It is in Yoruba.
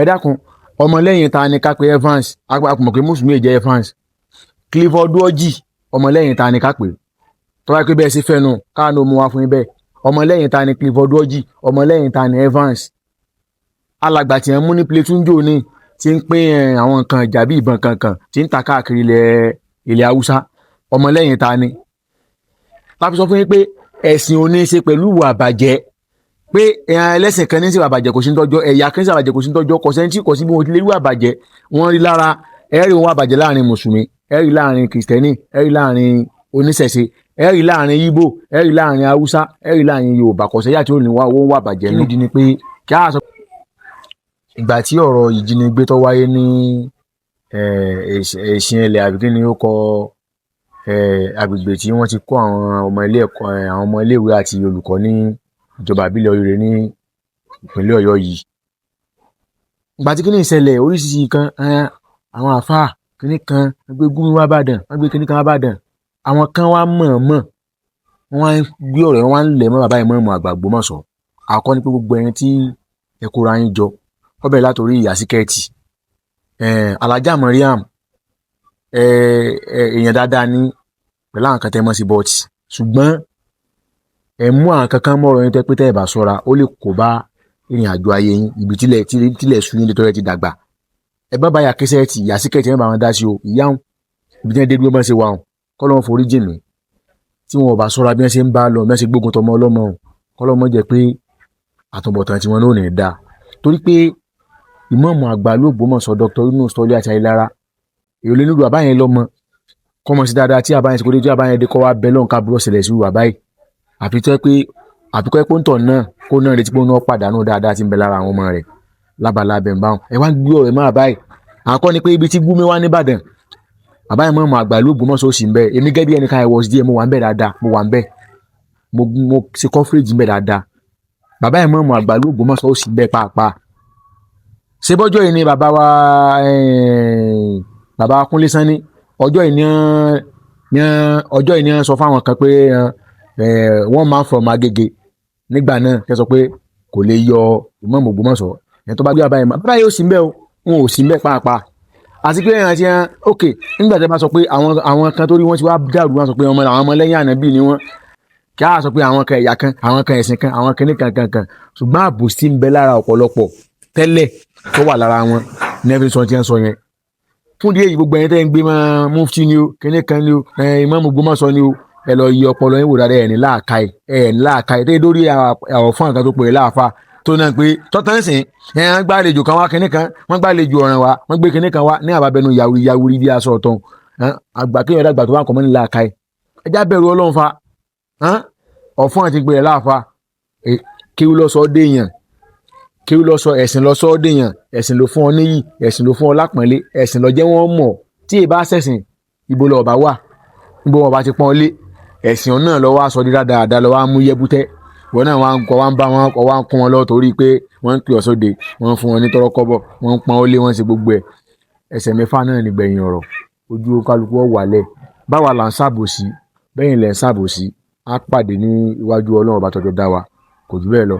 Ẹ dákun, ọmọlẹ́yìn ta ni ká pé Evans? A mọ̀ pé mùsùlùmí jẹ́ Evans. Clifford Orji, ọmọlẹ́yìn ta ni ká pè? Tó bá pé bẹ́ẹ̀ sí fẹ́nu káàánú mú wá fún yín bẹ́ẹ̀, ọmọlẹ́yìn ta ni Clifford Orji? Ọmọlẹ́yìn ta ni Evans? Alàgbà tí wọ́n mú ní Plateau jò ní tí ń pín àwọn nǹkan ìjà bí ìbọn kankan tí ń ta káàkiri ilẹ̀ Haúsá, ọmọlẹ́yìn ta ni? Láti sọ fún yín pé ẹ̀sìn ò ní í ṣe pẹ̀lú ìwà àbàjẹ́, pé ẹlẹ́sìn kan ní sí ìwà àbàjẹ́, kò sí ní tọ́jọ́, ẹ̀yà kan ní sí ìwà àbàjẹ́, kò sí ní tọ́jọ́, kò sẹ́ni tí kò sí bí wọ́n ti lè rí ìwà àbàjẹ́. Wọ́n rí lára ẹ̀rí wọn àbàjẹ́ láàrin mùsùlùmí, ẹ̀rí láàrin kìrìsìtẹ́nì, ẹ̀rí láàrin oníṣẹ̀ṣe, ẹ̀rí láàrin Ìgbò, ẹ̀rí láàrin Haúsá, ẹ̀rí láàrin Yorùbá. Kò sẹ́yà tí ó ní wá owó ń wà bàjẹ́. Nídìí ni pé kí á sọ ìgbà tí ọ̀rọ̀ ìjínigbé tó wáyé ní Ẹ̀sìn Ẹlẹ̀, àbí kí ni ó kọ agbègbè tí wọ́n ti kó àwọn ọmọ ilé ẹ̀kọ́, àwọn ọmọ iléèwé àti olùkọ́ ní ìjọba ìbílẹ̀ Oríire ní ìpínlẹ̀ Ọ̀yọ́ yìí. Ìgbà tí kíní ìṣẹ̀lẹ̀, oríṣiríṣi nǹkan, àwọn àáfàá kíní kan wọ́n gbé Gúmi wá Ìbàdàn, wọ́n gbé kíní kan wá Ìbàdàn. Àwọn kan wá mọ̀ọ́mọ̀, wọ́n wá ń gbé ọ̀rọ̀ yẹn, wọ́n wá ń lẹ̀ mọ́ bàbá ìmáàmù àgbà Ògbómọ̀ṣọ́. Àkọ́kọ́ ni pé gbogbo ẹni tí ẹ kóra yín jọ, ó bẹ̀rẹ̀ látòrí ìyá Síkẹ́ẹ̀tì, Alhaja Mariam, èèyàn dáadáa ní pẹ̀lú àwọn kan tẹ́ mọ́ sí bọ́ọ̀tì, ṣùgbọ́n ẹ mú àwọn kankan mọ́ ọ̀rọ̀ yín tẹ́ pé tẹ́ ẹ bá ṣọ́ra, ó lè kó bá ìrìn àjò ayé yín, ibi tílẹ̀ sú yín nítorí ẹ ti dàgbà. Ẹ bá báyà kẹsẹ̀tì ìyá Síkẹ́ẹ̀tì, ẹ bá wọn dá sí o. Ìyá wọn, ibi tí wọ́n dé dúró, bá ṣe wà wọn, kọ́lọ́n forí jì mí, tí wọn ò bá ṣọ́ra bí wọ́n ṣe ń bá lọ, bí wọ́n ṣe gbógun tọmọ ọlọ́mọ o, kọ́lọ́n mọ́ jẹ́ pé àtúbọ̀tán tí wọn náà ò ní dáa, torí pé ìmáàmù àgbà l'Ógbómọ̀ṣọ́, Dr. Yunus Tọ́lé àti Ayélára, èyí lè nílùú àbáyẹn lọ́mọ kọ́mọ sí dáadáa tí àbáyẹn ṣe kó dé, tí àbáyẹn dé, kọ́ wá bẹ́ lọ́n ká burú ṣẹlẹ̀ sí wà báyìí, àfi tó yẹ pé àfikọ́ ẹ pé ń tọ̀ náà kó náà retí pé ó náà pàdánù dáadáa tí ń bẹ lára àwọn ọmọ rẹ̀ lábala abẹ̀ ń báwọn. Ẹ wá ń gbé ọ̀rẹ́ máa báyìí. Àkọ́ ni pé ibi tí Gúmi wá nìbàdàn, bàbá ìmáàmù àgbà ìlú Ògbómọ̀ṣọ́ ò sí ń bẹ̀. Èmi gẹ́gẹ́ bí ẹnìkan, I was there, mo wà ń bẹ̀ dáadáa, mo wà ń bẹ̀, mo ṣe coverage ń bẹ̀ dáadáa. Bàbá ìmáàmù àgbà ìlú Ògbómọ̀ṣọ́ ò sí ń bẹ̀ pàápàá. Ṣé bọ́jọ́ yìí ni bàbá wa, bàbá Kúnlé Sanni, ọjọ́ yìí ní ọjọ́ yìí ní sọ fáwọn kan pé one man from Agége nígbà náà kẹ́ sọ pé kò lè yọ ìmáàmù Ògbómọ̀ṣọ́ ẹni tó bá gbé bàbá yìí, bàbá yìí ò sí ń bẹ̀ o, wọn ò sí ń bẹ̀ pàápàá. Àti pé ẹ̀yàn àti ẹ̀yàn, ok, nígbà tí a bá sọ pé àwọn kan tó rí wọ́n ti wá dàrú, wọ́n sọ pé ọmọ àwọn ọmọlẹ́yìn ànábì ni wọ́n, kí á sọ pé àwọn kan, ẹ̀yà kan, àwọn kan, ẹ̀sìn kan, àwọn kan ní kankan kan, ṣùgbọ́n àbòsí ń bẹ lára ọ̀pọ̀lọpọ̀ tẹ́lẹ̀ tó wà lára wọn ní ẹ̀fín sọ tí wọ́n sọ yẹn. Fún díẹ̀ yìí, gbogbo ẹ̀yin tẹ́ ń gbé mọ́ mufti ni o, kíní kan ni o, ìmáàmù Ògbómọ̀ṣọ́ ni o, ẹ lọ yí ọpọlọ yín wò dáadáa. Ẹ̀ ní láàkáì, ẹ̀ ní láàkáì tẹ́ dórí àwọ̀ fún àǹkan tó pè é láàfa tó náà pé tọ́tàn sìn ẹ̀ ń gbá àlejò kan wá, kíní kan wọ́n gbá àlejò ọ̀ràn wá, wọ́n gbé kíní kan wá ní àbábẹ́nu yàwùrí yàwùrí bí aṣọ ọ̀tọ̀ àgbà kéèyàn dàgbà tó wà kọ́ mọ́ ní láàkáì. Ẹ já bẹ̀rù Ọlọ́run fa ọ̀fọ́n àti gbé rẹ̀ láàfa. Kéwú lọ sọ ọ́ déèyàn, kéwú lọ sọ, ẹ̀sìn lọ sọ ọ́ déèyàn, ẹ̀sìn ló fún ọ níyì, ẹ̀sìn ló fún ọ lápọ̀nlé, ẹ̀sìn ló jẹ́ wọ́n mọ̀. Tí ì bá ṣẹ̀sìn, ibo lọ ọba wà? Ibo ọba ti pọ́n lé? Ẹ̀sìn náà lọ́wọ́ aṣọ dídá dáadáa lọ́wọ́ á mú yẹ́bútẹ́. Ìwọ náà wá ń kọ́, wá ń bá wọn kọ́, wá ń kún wọn lọ́wọ́ torí pé wọ́n ń pè ọ́ sóde, wọ́n ń fún wọn ní tọ́rọ́kọ́bọ̀, wọ́n ń pọ́n ó lé, wọ́n ń ṣe gbogbo ẹ̀. Ẹsẹ̀ mẹ́fà náà nígbẹ̀yìn ọ̀rọ̀, ojú kálukú ọ̀ wálẹ̀. Báwa là ń ṣàbòsí, bẹ́yìn lẹ̀ ń ṣàbòsí, á pàdé ní iwájú Ọlọ́run ọba tọ́jọ́ dá wa. Kò jù bẹ́ẹ̀ lọ.